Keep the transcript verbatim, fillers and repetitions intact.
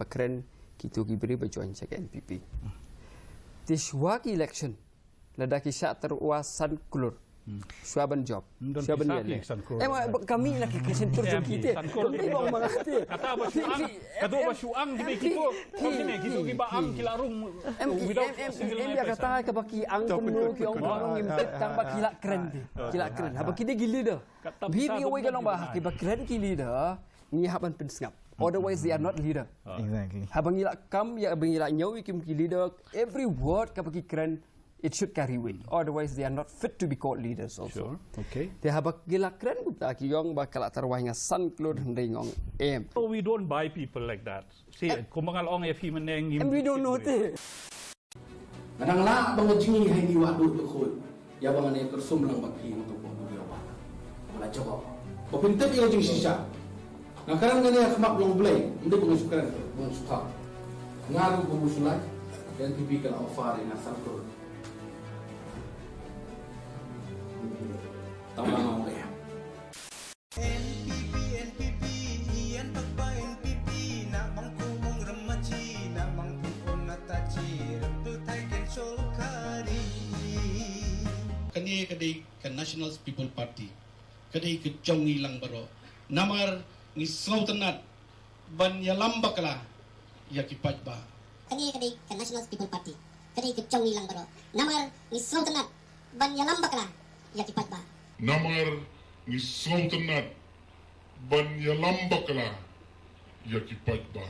Kren kito ki briew ba join sha ka N P P. Te shuwa ki election, lada ki shah tyrwa san klur, shuwa ban jop, shuwa ban ïaleh. Em, ba kami na ki election tur jong kito. Kata ba shuang, kata ba shuang ki kito. Kito ki ba ang ki la rung. Em, em, em, em, ya kata ka ba ki ang kumno ki ong ba ngim tip tang ba ki la kren te. Ki la kren. Haba ki dei ki leader. Bi bi wei ka long ba ki ba kren ki leader. Ngi hap ban pynsngap. Otherwise they are not leader. Exactly. Haba ngi la kam, ya ba ngi la ñiew ïa ki leader, every word ka ba ki kren, it should carry weight. Otherwise they are not fit to be called leaders also. Sure. Okay. Te haba ki la kren kumta ki ong ba ka la tyrwa nga san klur hynrei ngong em. So we don't buy people like that. See, kumba nga la ong ïa phi mynne ngim. And we don't know te. Nga dang lah ba nga jngi ha ine i wahduh dkhot. Ïa ba nga ne kyrsum lang bad phi nga tu pok dkhot ïa ba. Ba la jawab. Ba pyntip ïa nga jingshisha. Nga kren nga ne ha khmat long Blei. Ym dei ba nga shu kren ba nga shu khap. Nga ruh ba nga shu lai. N P P ka la offer ïa nga san klur. Tang ba nga ong ïa. N P P, N P P, ian bakba N P P, na bang kumong remachi, na bang pun on atachi, rebel thai ken solkari. Kane ka dei ka National People Party, ka dei ka jong ngi lang baroh. Namar ngi sngewtynnat ban ïalam bakla ïa ki paidbah. Kane ka dei ka National People Party, ka dei ka jong ngi lang baroh. Namar ngi sngewtynnat ban ïalam bakla ïa ki paidbah. Namar ngi sngewtynnat ban ïalam bakla ïa ki paidbah.